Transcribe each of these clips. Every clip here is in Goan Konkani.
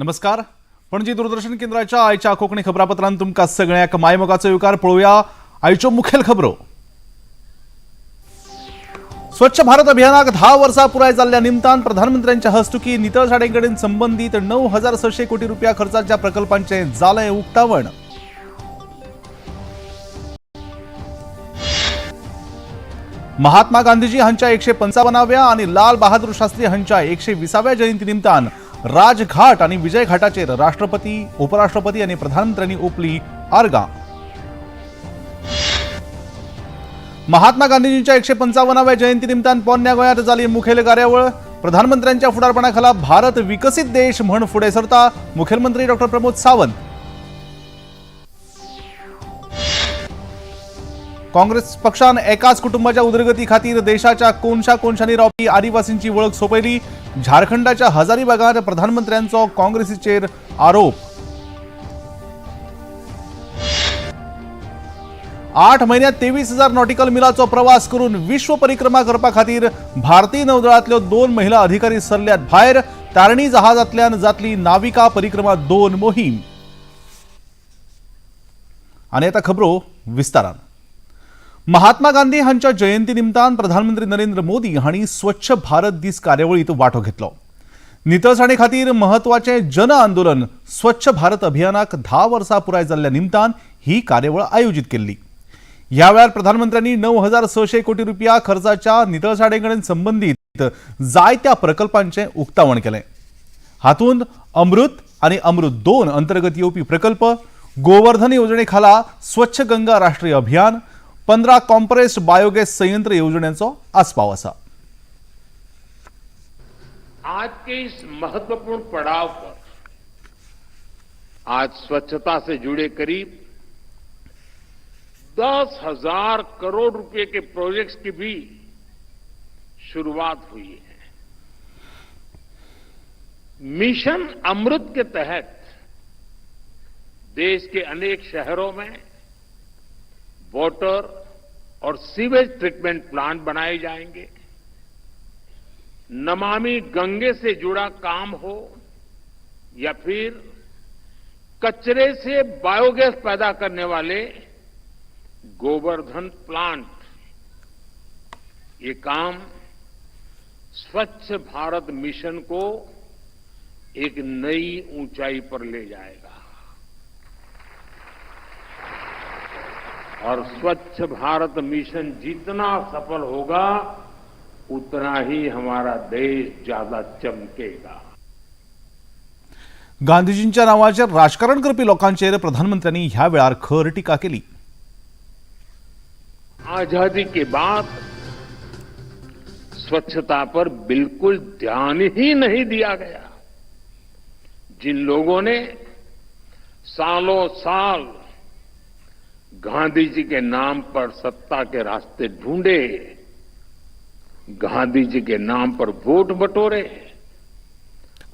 नमस्कार. पणजी दूरदर्शन केंद्राच्या आयच्या कोंकणी खबरापत्रांत तुमकां सगळ्यांक मायमोगाचो येवकार. पळोवया आयच्यो मुखेल खबरो. स्वच्छ भारत अभियानाक 10 वर्सां पुराय जाल्ल्या निमतान प्रधानमंत्र्यांच्या हस्तुकी नितळसाणे कडेन संबंदीत 9600 कोटी रुपया खर्चाच्या प्रकल्पांचें जालें उक्तावण. महात्मा गांधीजी हांच्या 155व्या आनी लाल बहादूर शास्त्री हांच्या 120व्या जयंती निमतान राजघाट आनी विजय घाटाचेर राष्ट्रपती, उपराष्ट्रपती आनी प्रधानमंत्र्यांनी ओपली आर्गां. महात्मा गांधीजींच्या 155व्या जयंती निमतान पोन्न्या गोंयांत जाली मुखेल कार्यावळ. प्रधानमंत्र्यांच्या फुडारपणाखाला भारत विकसीत देश म्हण फुडें सरता मुखेलमंत्री डॉक्टर प्रमोद सावंत. काँग्रेस पक्षान एकाच कुटुंबाच्या उदरगती खातीर देशाच्या कोनशा कोनशांनी रावपी आदिवासींची वळख सोंपयली. झारखंडाच्या हजारीबागांत प्रधानमंत्र्यांचो काँग्रेसीचेर आरोप. 8 म्हयन्यांत 23,000 नॉटिकल मिलाचो प्रवास करून विश्व परिक्रमा करपा खातीर भारतीय नौदळांतल्यो 2 महिला अधिकारी सरल्यात भायर. तारणी जहाजांतल्यान जातली नाविका परिक्रमा 2 मोहीम. आनी आतां खबरो विस्तारान. महात्मा गांधी हांच्या जयंती निमतान प्रधानमंत्री नरेंद्र मोदी हांणी स्वच्छ भारत दीस कार्यावळींत वांटो घेतलो. नितळसाणे खातीर म्हत्वाचें जन आंदोलन स्वच्छ भारत अभियानाक 10 वर्सां पुराय जाल्ल्या निमतान ही कार्यावळ आयोजीत केल्ली. ह्या वेळार प्रधानमंत्र्यांनी 9600 कोटी रुपया खर्चाच्या नितळसाणे कडेन संबंदीत जायत्या प्रकल्पांचें उक्तावण केलें. हातूंत अमृत आनी अमृत 2 अंतर्गत येवपी प्रकल्प, गोवर्धन येवजणे खाला स्वच्छ गंगा राष्ट्रीय अभियान, 15 कॉम्प्रेस्ड बायोगॅस संयंत्र येवजण्यांचो आस्पाव आसा. आज के इस महत्वपूर्ण पड़ाव पर आज स्वच्छता से जुड़े करीब 10,000 करोड़ रुपए के प्रोजेक्ट्स की भी शुरुआत हुई है। मिशन अमृत के तहत देश के अनेक शहरों में वाटर और सीवेज ट्रीटमेंट प्लांट बनाए जाएंगे। नमामि गंगे से जुड़ा काम हो या फिर कचरे से बायोगैस पैदा करने वाले गोवर्धन प्लांट, ये काम स्वच्छ भारत मिशन को एक नई ऊंचाई पर ले जाएगा। और स्वच्छ भारत मिशन जितना सफल होगा उतना ही हमारा देश ज्यादा चमकेगा। गांधीजींच्या नावाचेर राजकारण करपी लोकांचेर प्रधानमंत्र्यांनी ह्या वेळार खर टिका केली. आजादी के बाद स्वच्छता पर बिल्कुल ध्यान ही नहीं दिया गया। जिन लोगों ने सालों साल गांधी जी के नाम पर सत्ता के रास्ते ढूंढे, गांधी जी के नाम पर वोट बटोरे,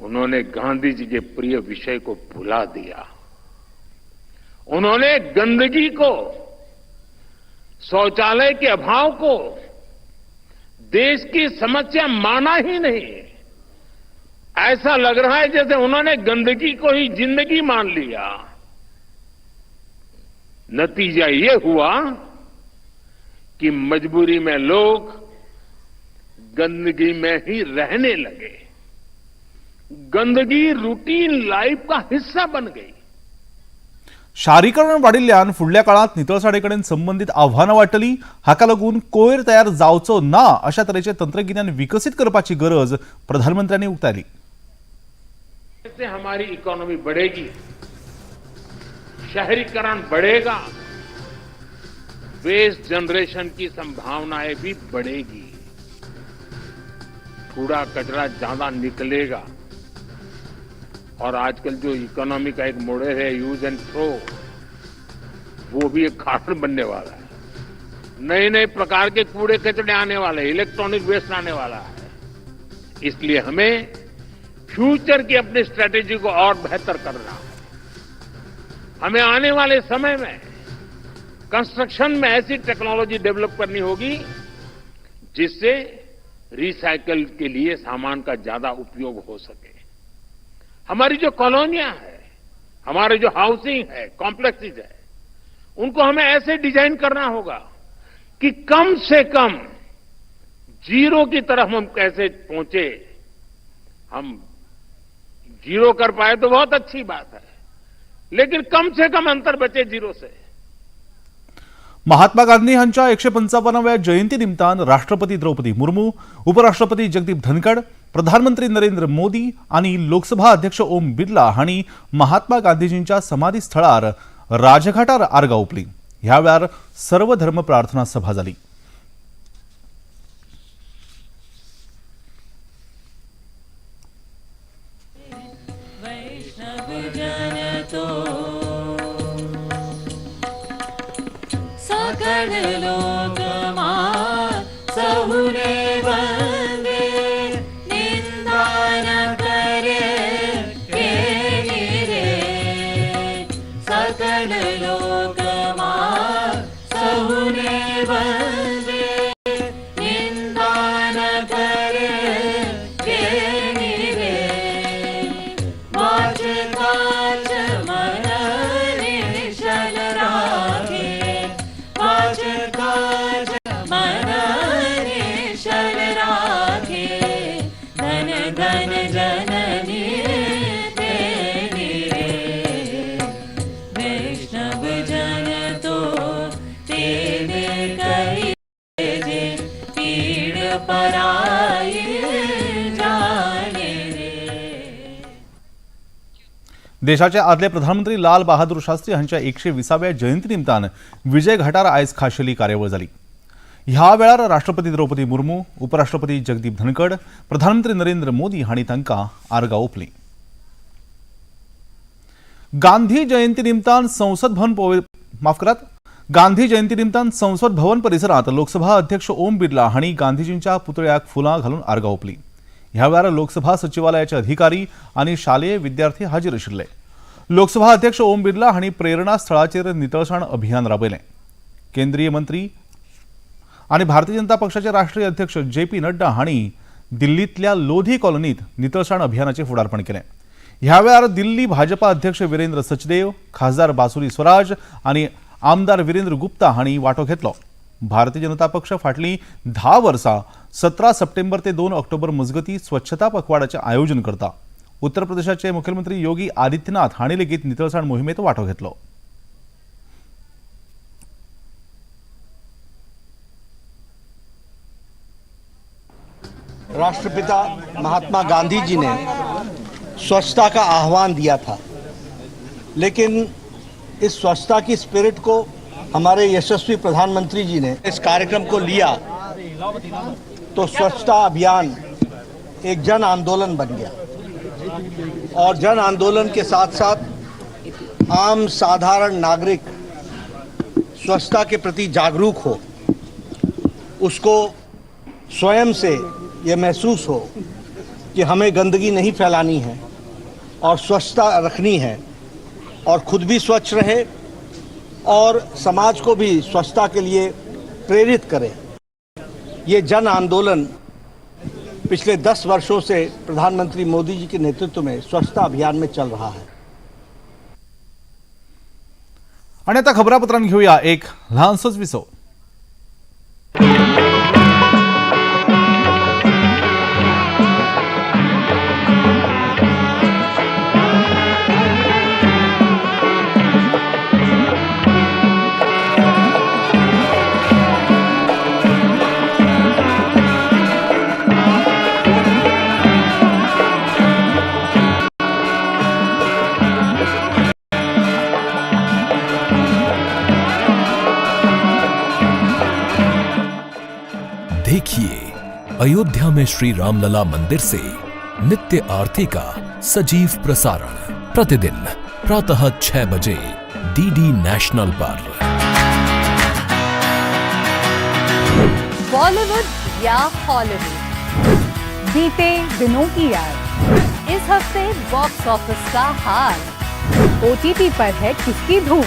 उन्होंने गांधी जी के प्रिय विषय को भुला दिया। उन्होंने गंदगी को, शौचालय के अभाव को देश की समस्या माना ही नहीं। ऐसा लग रहा है जैसे उन्होंने गंदगी को ही जिंदगी मान लिया। नतीजा ये हुआ कि मजबूरी में लोग गंदगी में ही रहने लगे। गंदगी रूटीन लाइफ का हिस्सा बन गई। शारीकरण वाडिल्ल्यान फुडल्या काळांत नितळसाणे कडेन संबंदीत आव्हानां वाडटली. हाका लागून कोयर तयार जावचो ना अशा तरेचें तंत्रगिन्यान विकसीत करपाची गरज प्रधानमंत्र्यांनी उक्तायली. जैसे हमारी इकोनॉमी बढ़ेगी, शहरीकरण बढ़ेगा, वेस्ट जनरेशन की संभावनाएं भी बढ़ेगी, कूड़ा कचरा ज्यादा निकलेगा। और आजकल जो इकोनॉमी का एक मॉडल है यूज एंड थ्रो, वो भी एक कारण बनने वाला है। नए नए प्रकार के कूड़े कचरे आने वाले हैं, इलेक्ट्रॉनिक वेस्ट आने वाला है। इसलिए हमें फ्यूचर की अपनी स्ट्रेटेजी को और बेहतर करना है। हमें आने वाले समय में कंस्ट्रक्शन में ऐसी टेक्नोलॉजी डेवलप करनी होगी जिससे रिसाइकल के लिए सामान का ज्यादा उपयोग हो सके। हमारी जो कॉलोनियां है, हमारे जो हाउसिंग है, कॉम्प्लेक्सेस है, उनको हमें ऐसे डिजाइन करना होगा कि कम से कम जीरो की तरफ हम कैसे पहुंचे। हम जीरो कर पाए तो बहुत अच्छी बात है, लेकिन कम से कम अंतर बचे जीरो से। महात्मा गांधी हांच्या 155व्या जयंती निमतान राष्ट्रपती द्रौपदी मुर्मू, उपराष्ट्रपती जगदीप धनखड, प्रधानमंत्री नरेंद्र मोदी आनी लोकसभा अध्यक्ष ओम बिर्ला हांणी महात्मा गांधीजींच्या समाधी स्थळार राजघाटार आर्गां ओंपली। ह्या वेळार सर्वधर्म प्रार्थना सभा जाली। देशाचे आदले प्रधानमंत्री लाल बहादूर शास्त्री हांच्या 120व्या जयंती निमतान विजय घाटार आयज खाशेली कार्यावळ जाली। ह्या वेळार राष्ट्रपती द्रौपदी मुर्मू, उपराष्ट्रपती जगदीप धनखड, प्रधानमंत्री नरेंद्र मोदी हांणी तांकां आर्गां ओंपली। गांधी जयंती निमतान संसद भवन गांधी जयंती निमतान संसद भवन परिसरांत लोकसभा अध्यक्ष ओम बिर्ला हांणी गांधीजींच्या पुतळ्याक फुलां घालून आर्गां ओंपली। ह्या वेळार लोकसभा सचिवालयाचे अधिकारी आनी शालेय विद्यार्थी हाजीर आशिल्ले। लोकसभा अध्यक्ष ओम बिर्ला हांणी प्रेरणा स्थळाचेर नितळसाण अभियान राबयलें। केंद्रीय मंत्री आनी भारतीय जनता पक्षाचे राष्ट्रीय अध्यक्ष जे पी नड्डा हांणी दिल्लींतल्या लोधी कॉलनीत नितळसाण अभियानाचें फुडारपण केलें। ह्या वेळार दिल्ली भाजपा अध्यक्ष वीरेंद्र सचदेव, खासदार बासुरी स्वराज आनी आमदार वीरेंद्र गुप्ता हांणी वांटो घेतलो। भारतीय जनता पक्ष फाटलीं 10 वर्सां 17 सप्टेंबर ते 2 ऑक्टोबर मजगती स्वच्छता पखवाडाचें आयोजन करता। उत्तर प्रदेशाचे मुख्यमंत्री योगी आदित्यनाथ हांणी लेगीत नितळसाण मोहिमेंत वांटो घेतलो। राष्ट्रपिता महात्मा गांधी जी ने स्वच्छता का आह्वान दिया था, लेकिन इस स्वच्छता की स्पिरिट को हमारे यशस्वी प्रधानमंत्री जी ने इस कार्यक्रम को लिया तो स्वच्छता अभियान एक जन आंदोलन बन गया और जन आंदोलन के साथ साथ आम साधारण नागरिक स्वच्छता के प्रति जागरूक हो, उसको स्वयं से ये महसूस हो कि हमें गंदगी नहीं फैलानी है और स्वच्छता रखनी है और खुद भी स्वच्छ रहे और समाज को भी स्वच्छता के लिए प्रेरित करे। ये जन आंदोलन पिछले 10 वर्षों से प्रधानमंत्री मोदी जी के नेतृत्व में स्वच्छता अभियान में चल रहा है। आणि आता खबरापत्रांत घेऊया एक ल्हानसोच विसव। देखिए अयोध्या में श्री रामलला मंदिर से नित्य आरती का सजीव प्रसारण प्रतिदिन प्रातः 6 बजे डीडी नेशनल पर। बॉलीवुड या हॉलीवुड, बीते दिनों की याद, इस हफ्ते बॉक्स ऑफिस का हाल, ओटीटी पर है किसकी धूम,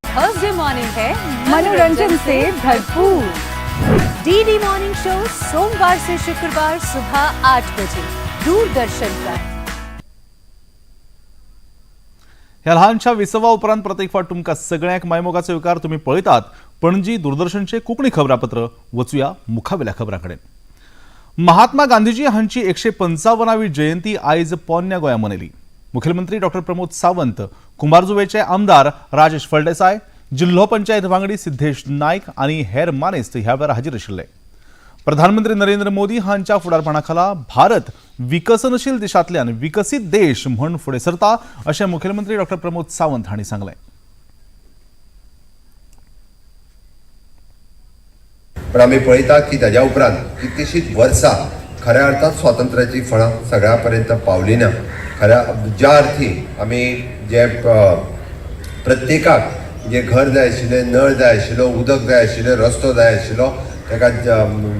थर्सडे मॉर्निंग है मनोरंजन से भरपूर। डीडी मॉर्निंग शो सोमवार से शुक्रवार सुबह 8 बजे दूरदर्शन पर। ह्या ल्हानशा विसवा उपरांत प्रत्येक फावट तुमकां सगळ्यांक मायमोगाचो येवकार. तुमी पळयतात पणजी दूरदर्शनचे कोंकणी खबरापत्र. वचुया मुखावेल्या खबरां कडेन. महात्मा गांधीजी हांची 155वी जयंती आयज पोन्न्या गोंया मनयली. मुखेलमंत्री डॉक्टर प्रमोद सावंत, कुंभारजुवेचे आमदार राजेश फळदेसाय, जिल्हो पंचायत वांगडी सिद्धेश नायक आनी हेर मानेस्त ह्या वेळार हाजीर आशिल्ले. प्रधानमंत्री नरेंद्र मोदी हांच्या फुडारपणाखाला भारत विकसनशील देशांतल्यान विकसीत देश म्हूण फुडें सरता अशें मुखेलमंत्री डॉक्टर प्रमोद सावंत हांणी सांगलें. पण आमी पळयतात की ताज्या उपरांत कितलीशींच वर्सां खऱ्या अर्थान स्वातंत्र्याची फळां सगळ्या पर्यंत पावली ना. खऱ्या ज्या अर्थी आमी जे प्रत्येकाक जे घर जाय आशिल्लें, नळ जाय आशिल्लो, उदक जाय आशिल्लें, रस्तो जाय आशिल्लो, ताका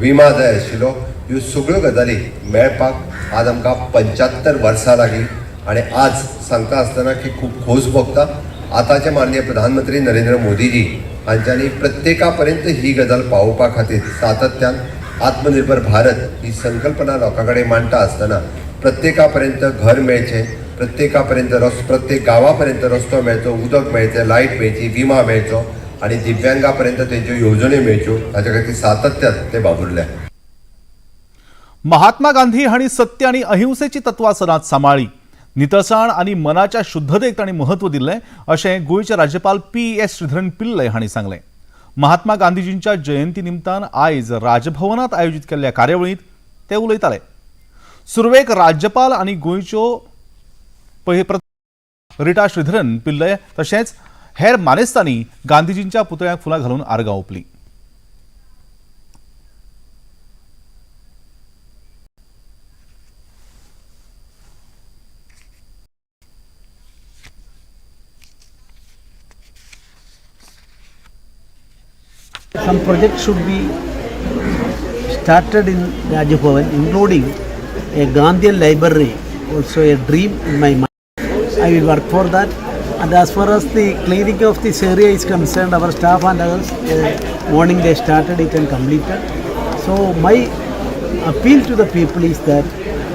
विमा जाय आशिल्लो, ह्यो सगळ्यो गजाली मेळपाक आज आमकां 75 वर्सां लागलीं. आनी आज सांगता आसतना की खूब खोस भोगता. आतांचे माननीय प्रधानमंत्री नरेंद्र मोदीजी हांच्यांनी प्रत्येका पर्यंत ही गजाल पावोवपा खातीर सातत्यान आत्मनिर्भर भारत ही संकल्पना लोकां कडेन मांडटा आसतना प्रत्येका पर्यंत घर मेळचें, प्रत्येका पर्यंत प्रत्येक गांवा पर्यंत रस्तो मेळचो, उदक मेळचें, लायट मेळची, विमा मेळचो आनी दिव्यांगा पर्यंत तेंच्यो येवजण्यो मेळच्यो, ताच्या खातीर सातत्यान ते वावुरले. महात्मा गांधी हांणी सत्य आनी अहिंसेची तत्वां सदांच सांबाळ्ळी. नितळसाण आनी मनाच्या शुद्धतेक तांणी म्हत्व दिल्लें अशें गोंयचे राज्यपाल पी एस श्रीधरन पिल्लय हांणी सांगलें. महात्मा गांधीजींच्या जयंती निमतान आयज राजभवनात आयोजीत केल्ल्या कार्यावळींत ते उलयताले. सुरवेक राज्यपाल आनी गोंयच्यो रिटा श्रीधरन पिल्लय तशेंच हेर मानेस्तांनी गांधीजींच्या पुतळ्याक फुलां घालून आर्गां ओंपलीं. Some projects should be started in Raj Bhavan, including a Gandhian library, also a dream in my mind. I will work for that. And as far as the cleaning of this area is concerned, our staff and others, morning they started it and completed. So my appeal to the people is that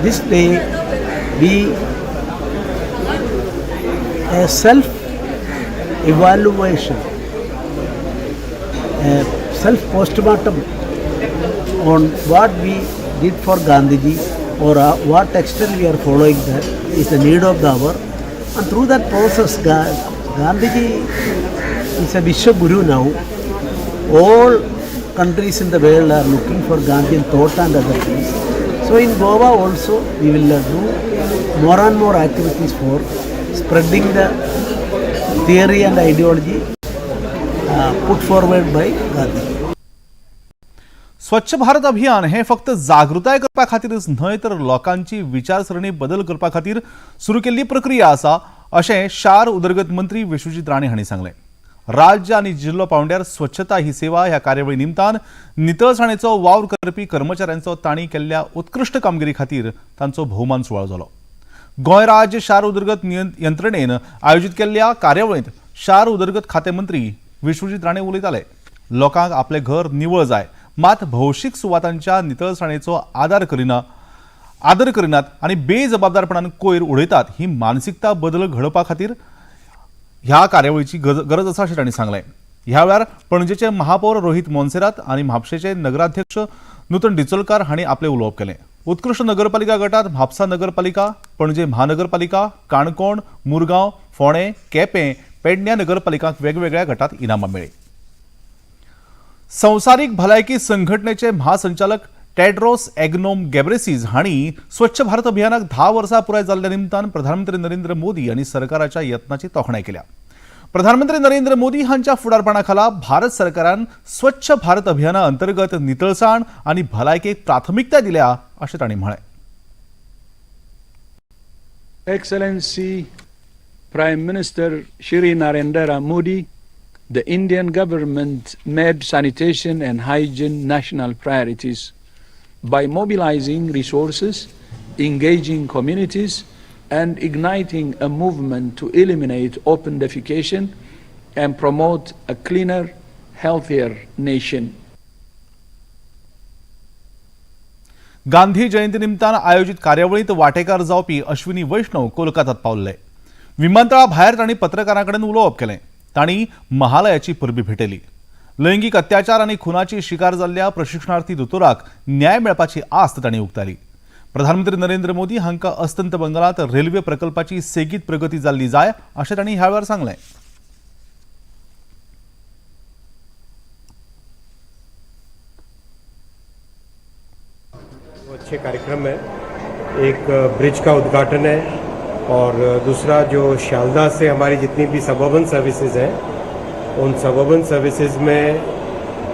this day be a self-evaluation, a self-postmortem on what we did for Gandhiji or what extent we are following that is the need of the hour. And through that process, Gandhiji is a Vishwa Guru now. All countries in the world are looking for Gandhian thought and other things. So in Goa also, we will do more and more activities for spreading the theory and ideology put forward by Gandhi. स्वच्छ भारत अभियान हें फक्त जागृताय करपा खातीरच न्हय तर लोकांची विचारसरणी बदल करपा खातीर सुरू केल्ली प्रक्रिया आसा अशें शार उदरगत मंत्री विश्वजीत राणे हांणी सांगलें. राज्य आनी जिल्लो पांवड्यार स्वच्छता ही सेवा ह्या कार्यावळी निमतान नितळसाणेचो वावर करपी कर्मचाऱ्यांचो तांणी केल्ल्या उत्कृश्ट कामगिरी खातीर तांचो भोवमान सुवाळो जालो. गोंय राज्य शार उदरगत यंत्रणेन आयोजीत केल्ल्या कार्यावळींत शार उदरगत खातें मंत्री विश्वजीत राणे उलयताले. लोकांक आपलें घर निवळ जाय, मात भौशीक सुवातांच्या नितळसाणेचो आदर करिनात आनी बेजबाबदारपणान कोयर उडयतात. ही मानसिकता बदल घडोवपा खातीर ह्या कार्यावळीची गरज आसा अशें तांणी सांगलें. ह्या वेळार पणजेचे महापौर रोहित मोन्सेरात आनी म्हापशेचे नगराध्यक्ष नूतन डिचोलकार हांणी आपलें उलोवप केलें. उत्कृश्ट नगरपालिका गटात म्हापसा नगरपालिका, पणजे महानगरपालिका, काणकोण, मुरगांव, फोंडें, केपें, पेडण्यां नगरपालिकांक वेगवेगळ्या गटात इनामां मेळ्ळीं. संवसारीक भलायकी संघटनेचे महासंचालक टेड्रोस एग्नोम गेब्रेसीस हांणी स्वच्छ भारत अभियानाक 10 वर्सां पुराय जाल्ल्या निमतान प्रधानमंत्री नरेंद्र मोदी आनी सरकाराच्या यत्नाची तोखणाय केल्या. प्रधानमंत्री नरेंद्र मोदी हांच्या फुडारपणाखाला भारत सरकारान स्वच्छ भारत अभियाना अंतर्गत नितळसाण आनी भलायकेक प्राथमिकता दिल्या अशें तांणी म्हळें. Excellency Prime Minister Shri Narendra Modi, the Indian government made sanitation and hygiene national priorities by mobilizing resources, engaging communities, and igniting a movement to eliminate open defecation and promote a cleaner, healthier nation. Gandhi जयंती निमतान आयोजित कार्यावळींत वांटेकार जावपी अश्विनी वैष्णव कोलकातात पावल्ले. विमानतळा भायर तांणी पत्रकारां कडेन उलोवप केलें. तांणी महालयाची परबी भेटयली. लैंगीक अत्याचार आनी खुनाची शिकार जाल्ल्या प्रशिक्षणार्थी दोतोराक न्याय मेळपाची आस्त तांणी उक्तायली. प्रधानमंत्री नरेंद्र मोदी हांकां अस्तंत बंगालांत रेल्वे प्रकल्पाची सेगीत प्रगती जाल्ली जाय अशें तांणी ह्या वेळार सांगलें. अच्छे कार्यक्रम है. एक ब्रिज का उद्घाटन है और दूसरा जो श्यालदा से हमारी जितनी भी सबअर्बन सर्विसेज हैं उन सबअर्बन सर्विसेज में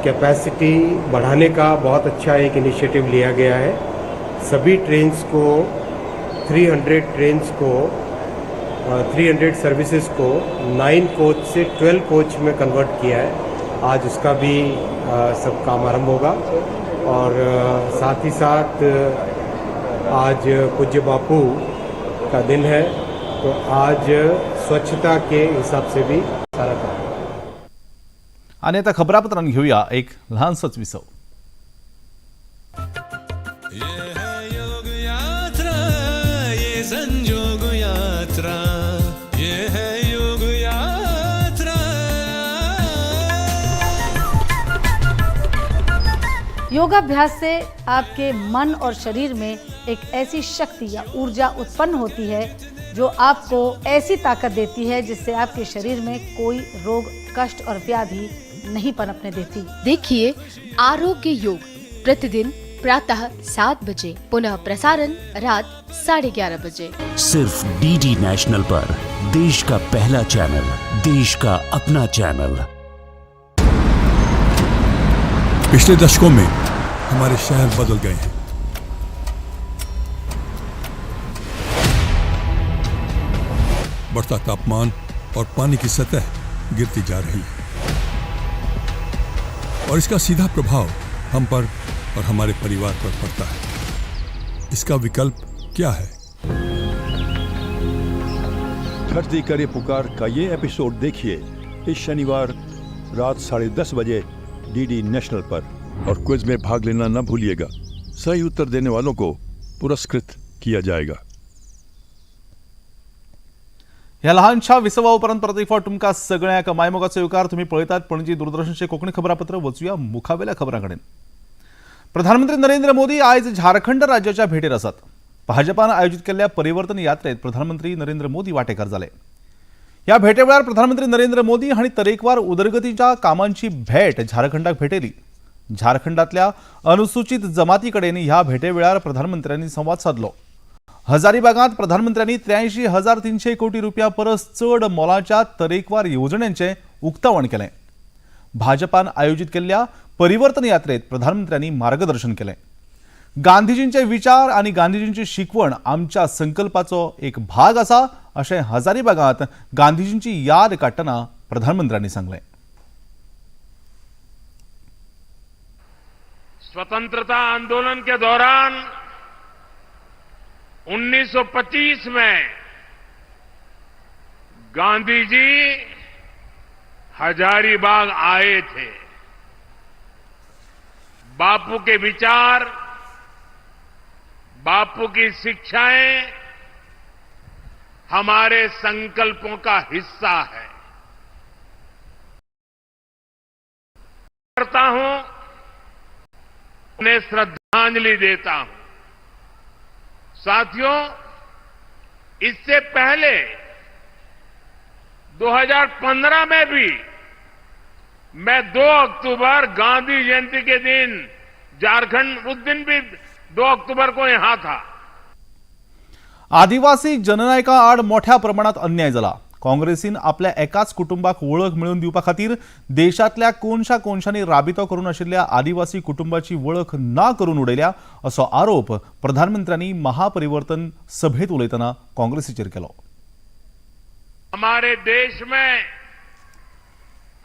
कैपेसिटी बढ़ाने का बहुत अच्छा एक इनिशिएटिव लिया गया है. सभी ट्रेन्स को 300 ट्रेन्स को 300 सर्विसेज को 9 कोच से 12 कोच में कन्वर्ट किया है. आज उसका भी सब काम आरंभ होगा और साथ ही साथ आज पूज्य बापू का दिन है तो आज स्वच्छता के हिसाब से भी सारा काम. आनी आतां खबरापत्रान घेवया एक ल्हानसोच विसव. ये है योग यात्रा, ये संजोग यात्रा, ये है योग यात्रा. योगाभ्यास से आपके मन और शरीर में एक ऐसी शक्ति या ऊर्जा उत्पन्न होती है जो आपको ऐसी ताकत देती है जिससे आपके शरीर में कोई रोग, कष्ट और व्याधि नहीं पनपने देती. देखिए आरोग्य योग प्रतिदिन प्रातः 7 बजे, पुनः प्रसारण रात 11:30 बजे. सिर्फ डीडी नेशनल पर, देश का पहला चैनल, देश का अपना चैनल. पिछले दशकों में हमारे शहर बदल गए हैं. बढ़ता तापमान और पानी की सतह गिरती जा रही है और इसका सीधा प्रभाव हम पर और हमारे परिवार पर पड़ता है. इसका विकल्प क्या है? धरती करे पुकार का ये एपिसोड देखिए इस शनिवार रात 10:30 बजे डीडी नेशनल पर और क्विज में भाग लेना न भूलिएगा. सही उत्तर देने वालों को पुरस्कृत किया जाएगा. ह्या लहानशा विसवा उपरांत परत एक फावट तुमकां सगळ्यांक मायमोगाचो येवकार. तुमी पळयतात पणजी दूरदर्शनचे कोंकणी खबरापत्र. वचुया मुखावेल्या खबरां कडेन. प्रधानमंत्री नरेंद्र मोदी आयज झारखंड राज्याच्या भेटेर आसात. भाजपान आयोजीत केल्ल्या परिवर्तन यात्रेत प्रधानमंत्री नरेंद्र मोदी वांटेकार जाले. ह्या भेटे वेळार प्रधानमंत्री नरेंद्र मोदी हांणी तरेकवार उदरगतीच्या कामांची भेट झारखंडाक भेटयली. झारखंडातल्या अनुसूचित जमाती कडेन ह्या भेटे वेळार प्रधानमंत्र्यांनी संवाद सादलो. हजारीबागांत प्रधानमंत्र्यांनी 83,300 कोटी रुपया परस चड मोलाच्या तरेकवार येवजण्यांचें उक्तावण केलें. भाजपान आयोजीत केल्ल्या परिवर्तन यात्रेत प्रधानमंत्र्यांनी मार्गदर्शन केलें. गांधीजींचे विचार आनी गांधीजींची शिकवण आमच्या संकल्पाचो एक भाग आसा अशें हजारीबागांत गांधीजींची याद काडटना प्रधानमंत्र्यांनी सांगलें. स्वतंत्रता आंदोलन के दौरान 1925 में गांधी जी हजारीबाग आए थे. बापू के विचार, बापू की शिक्षाएं हमारे संकल्पों का हिस्सा है. करता हूं, उन्हें श्रद्धांजलि देता हूं. साथियों, इससे पहले 2015 में भी मैं 2 अक्टूबर गांधी जयंती के दिन झारखंड, उस दिन भी 2 अक्टूबर को यहां था. आदिवासी जननायका आड मोठ्या प्रमाणात अन्याय जाला. काँग्रेसीन आपल्या एकाच कुटुंबाक वळख मेळोवन दिवपा खातीर देशांतल्या कोनशा कोनशांनी राबितो करून आशिल्ल्या आदिवासी कुटुंबाची वळख ना करून उडयल्या असो आरोप प्रधानमंत्र्यांनी महापरिवर्तन सभेत उलयतना काँग्रेसीचेर केलो. हमारे देश में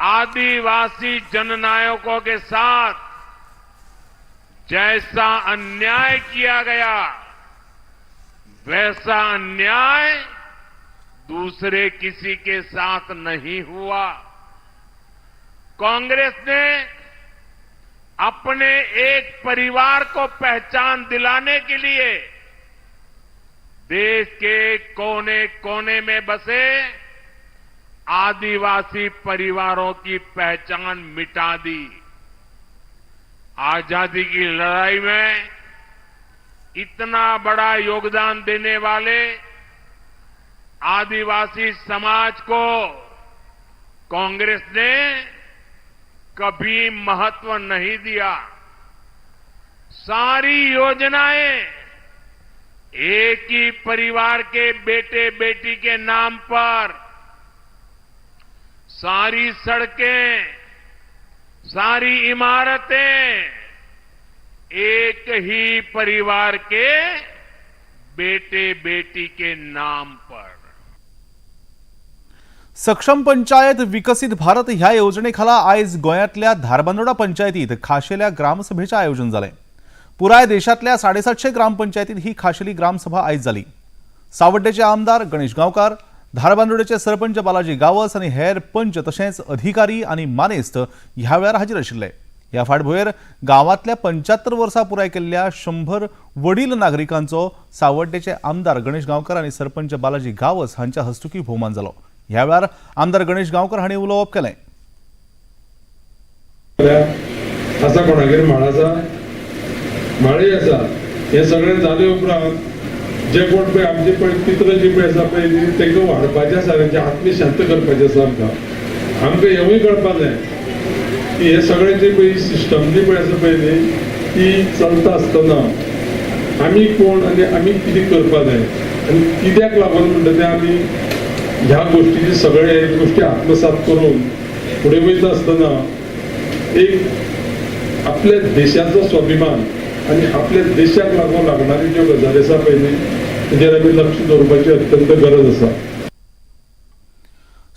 आदिवासी जननायकों के साथ जैसा अन्याय किया गया वैसा अन्याय दूसरे किसी के साथ नहीं हुआ. कांग्रेस ने अपने एक परिवार को पहचान दिलाने के लिए देश के कोने कोने में बसे आदिवासी परिवारों की पहचान मिटा दी। आजादी की लड़ाई में इतना बड़ा योगदान देने वाले आदिवासी समाज को कांग्रेस ने कभी महत्व नहीं दिया। सारी योजनाएं एक ही परिवार के बेटे बेटी के नाम पर, सारी सड़कें, सारी इमारतें एक ही परिवार के बेटे बेटी के नाम पर। सक्षम पंचायत विकसित भारत ह्या येवजणेखाला आयज गोंयांतल्या धारबांदोडा पंचायतीत खाशेल्या ग्रामसभेचें आयोजन जालें। पुराय देशांतल्या 750 ग्रामपंचायतीत ही खाशेली ग्रामसभा आयज जाली। सावड्डेचे आमदार गणेश गांवकार, धारबांदोडेचे सरपंच बालाजी गावस आनी हेर पंच तशेंच अधिकारी आनी मानेस्त ह्या वेळार हाजीर आशिल्ले। ह्या फाटभुंयेर गांवांतल्या 75 वर्सां पुराय केल्ल्या 100 वडील नागरिकांचो सावड्डेचे आमदार गणेश गांवकर आनी सरपंच बालाजी गावस हांच्या हस्तुकीं भोवमान जालो। ह्या वेळार आमदार गणेश गांवकर हांणी उलोवप केलें। आसा कोणागेर म्हाळ आसा, म्हाळी आसा, हे सगळें जाले उपरांत जे कोण पळय आमचे पळय पित्र जी पळय आसा पळय तांकां वाडपाचें आसा, तांचे आत्मी शांत करपाचें आसा। आमकां आमकां हेंवूय कळपा जाय की हे सगळें जी पळय सिस्टम जी पळय आसा पळय न्ही ती चलता आसतना आमी कोण आनी आमी कितें करपा जाय आनी कित्याक लागून म्हणटा तें आमी ह्या गोष्टीची सगळे गोष्टी आत्मसात करून फुडें वयता आसतना एक आपल्या देशाचो स्वाभिमान आनी आपल्या देशाक लागून लागणारी ज्यो गजाली आसा पळय न्ही तेजेर आमी लक्ष दवरपाची अत्यंत गरज आसा।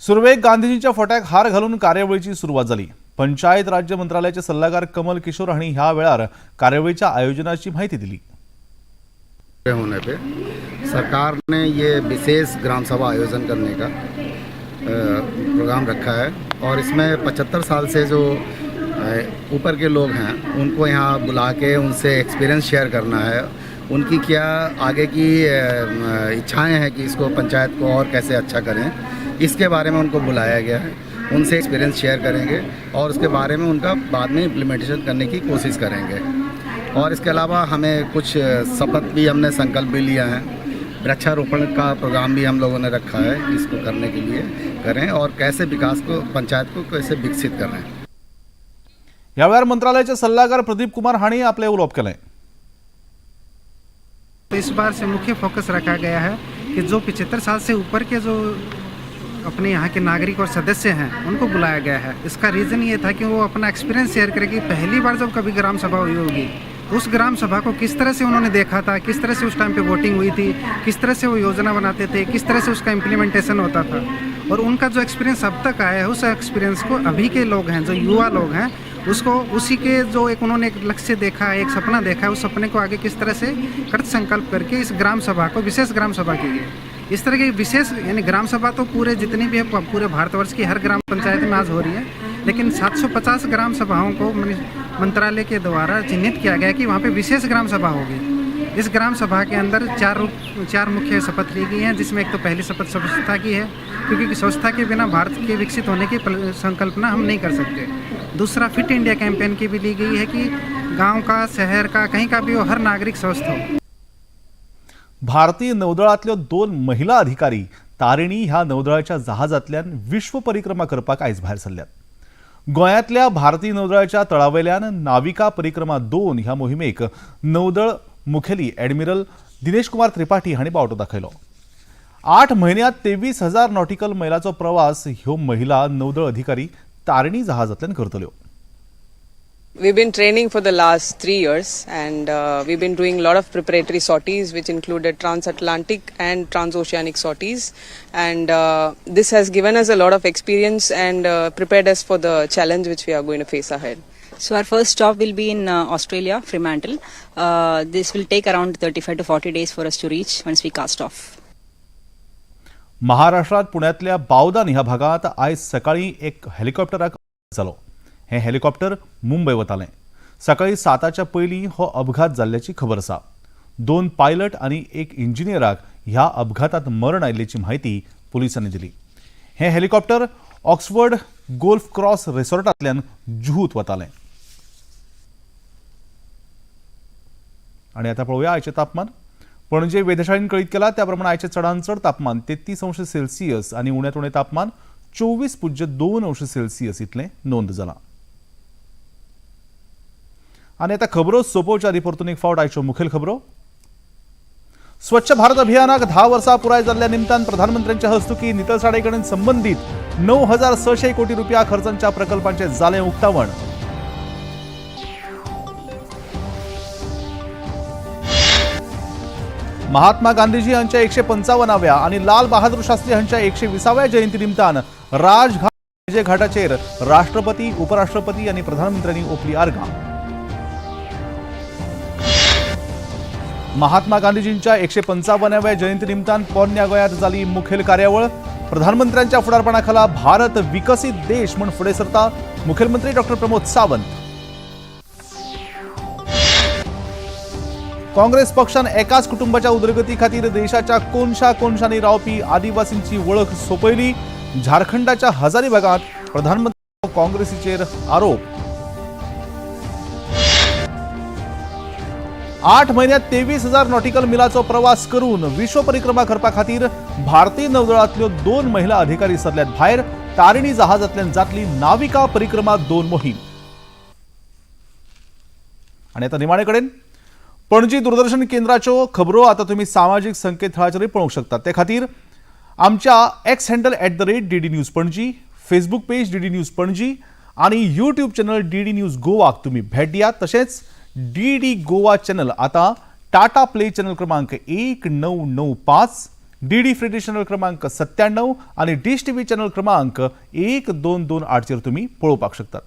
सुरवेक गांधीजींच्या फोट्याक हार घालून कार्यावळीची सुरवात जाली। पंचायत राज्य मंत्रालयाचे सल्लागार कमल किशोर हांणी ह्या वेळार कार्यावळीच्या आयोजनाची माहिती दिली। होने पे सरकार ने ये विशेष ग्राम सभा आयोजन करने का प्रोग्राम रखा है और इसमें 75 साल से जो ऊपर के लोग हैं उनको यहाँ बुला के उनसे एक्सपीरियंस शेयर करना है, उनकी क्या आगे की इच्छाएं हैं कि इसको पंचायत को और कैसे अच्छा करें, इसके बारे में उनको बुलाया गया है। उनसे एक्सपीरियंस शेयर करेंगे और उसके बारे में उनका बाद में इम्प्लीमेंटेशन करने की कोशिश करेंगे। और इसके अलावा हमें कुछ शपथ भी, हमने संकल्प भी लिया है, वृक्षारोपण का प्रोग्राम भी हम लोगों ने रखा है, इसको करने के लिए करें और कैसे विकास को, पंचायत को कैसे विकसित करें। ह्या वेळार मंत्रालयाचे सल्लागार प्रदीप कुमार हांणी आपलें उलोवप केलें। तो इस बार से मुख्य फोकस रखा गया है कि जो 75 साल से ऊपर के जो अपने यहाँ के नागरिक और सदस्य हैं उनको बुलाया गया है। इसका रीज़न ये था कि वो अपना एक्सपीरियंस शेयर करें कि पहली बार जब कभी ग्राम सभा हुई होगी उस ग्राम सभा को किस तरह से उन्होंने देखा था, किस तरह से उस टाइम पे वोटिंग हुई थी, किस तरह से वो योजना बनाते थे, किस तरह से उसका इम्प्लीमेंटेशन होता था और उनका जो एक्सपीरियंस अब तक आया है उस एक्सपीरियंस को अभी के लोग हैं, जो युवा लोग हैं, उसको उसी के जो एक उन्होंने एक लक्ष्य देखा है, एक सपना देखा है, उस सपने को आगे किस तरह से कृत संकल्प करके इस ग्राम सभा को विशेष ग्राम सभा की गई। इस तरह की विशेष यानी ग्राम सभा तो पूरे जितनी भी है पूरे भारतवर्ष की हर ग्राम पंचायत में आज हो रही है, लेकिन 750 ग्राम सभाओं को मंत्रालय के द्वारा चिन्हित किया गया कि वहाँ पे विशेष ग्राम सभा होगी। इस ग्राम सभा के अंदर चार मुख्य शपथ ली गई हैं, जिसमें एक तो पहली शपथ स्वच्छता की है, क्योंकि स्वच्छता के बिना भारत के विकसित होने की संकल्पना हम नहीं कर सकते। दूसरा फिट इंडिया कैंपेन की भी ली गई है कि गांव का, शहर का, कहीं का भी हो, हर नागरिक स्वस्थ हो। भारतीय नौदळांतल्यो 2 महिला अधिकारी तारिणी ह्या नौदळाच्या जहाजांतल्यान विश्व परिक्रमा करपाक आयज भायर सरल्यात। गोंयांतल्या भारतीय नौदळाच्या तळावेल्यान नाविका परिक्रमा 2 ह्या मोहिमेक नौदळ मुखेली ॲडमिरल दिनेश कुमार त्रिपाठी हांणी बावटो दाखयलो। 8 म्हयन्यांत 23,000 नॉटिकल मैलाचो प्रवास ह्यो महिला नौदळ अधिकारी तारिणी जहाजांतल्यान करतल्यो। We've been training for the last 3 years and we've been doing a lot of preparatory sorties which included transatlantic and transoceanic sorties, and this has given us a lot of experience and prepared us for the challenge which we are going to face ahead. So our first stop will be in Australia, Fremantle. This will take around 35 to 40 days for us to reach once we cast off. महाराष्ट्रात पुण्यातल्या बावदान ह्या भागात आयज सकाळी एक हेलिकॉप्टराक जालो। हे हेलिकॉप्टर मुंबय वतालें। सकाळी 7च्या पयलीं हो अपघात जाल्ल्याची खबर आसा। 2 पायलट आनी 1 इंजिनियराक ह्या अपघातांत मरण आयिल्ल्याची म्हायती पुलिसांनी दिली. हें हेलिकॉप्टर ऑक्सफर्ड गोल्फ क्रॉस रिसॉर्टांतल्यान जुहूत वतालें. आनी आतां पळोवया आयचें तापमान. पणजे वेधशाळेन कळीत केला त्या प्रमाणे आयचें चडांत चड तापमान 33 अंश सेल्सियस आनी उण्यांत उणें तापमान 24.2 अंश सेल्सियस इतलें नोंद जालां. आनी आतां खबरो सोंपोवच्या आदी परतून एक फावट आयच्यो मुखेल खबरो. स्वच्छ भारत अभियानाक 10 वर्सां पुराय जाल्ल्या निमतान प्रधानमंत्र्यांच्या हस्तुकी नितळसाणे कडेन संबंदीत 9,600 कोटी रुपया खर्चांच्या प्रकल्पांचें जालें उक्तावण. महात्मा गांधीजी हांच्या 155व्या आनी लाल बहादूर शास्त्री हांच्या 120व्या जयंती निमतान राजघाट घाटाचेर राष्ट्रपती, उपराष्ट्रपती आनी प्रधानमंत्र्यांनी ओपली आर्गां. महात्मा गांधीजींच्या 155व्या जयंती निमतान पोरण्या गोंयांत जाली मुखेल कार्यावळ. प्रधानमंत्र्यांच्या फुडारपणाखाला भारत विकसीत देश म्हूण फुडें सरता, मुखेलमंत्री डॉक्टर प्रमोद सावंत. काँग्रेस पक्षान एकाच कुटुंबाच्या उदरगती खातीर देशाच्या कोनशा कोनशांनी रावपी आदिवासींची वळख सोंपयली. झारखंडाच्या हजारीबागांत प्रधानमंत्री काँग्रेसीचेर आरोप. 8 म्हयन्यांत 23,000 नॉटिकल मिलाचो प्रवास करून विश्व परिक्रमा करपा खातीर भारतीय नौदळांतल्यो 2 महिला अधिकारी सरल्यात भायर. तारिणी जहाजांतल्यान जातली नाविका परिक्रमा 2 मोहीम. आनी आतां निमाणे कडेन पणजी दूरदर्शन केंद्राच्यो खबरो आतां तुमी सामाजीक संकेतथळाचेरूय पळोवंक शकतात. ते खातीर आमच्या X handle @DD News Panaji, Facebook page DD News Panaji आनी यूट्यूब चॅनल DD news गोवाक तुमी भेट दियात. तशेंच DD Goa channel आतां टाटा प्ले चॅनल क्रमांक 1995, DD free channel क्रमांक 97 आनी डिश टीव्ही चॅनल क्रमांक 1228चेर तुमी पळोवपाक शकतात.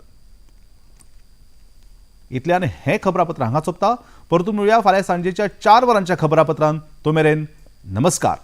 इतल्यान हें खबरापत्र हांगा सोंपता. परतून मेळुया फाल्यां सांजेच्या 4 वरांच्या खबरापत्रान. तो मेरेन नमस्कार.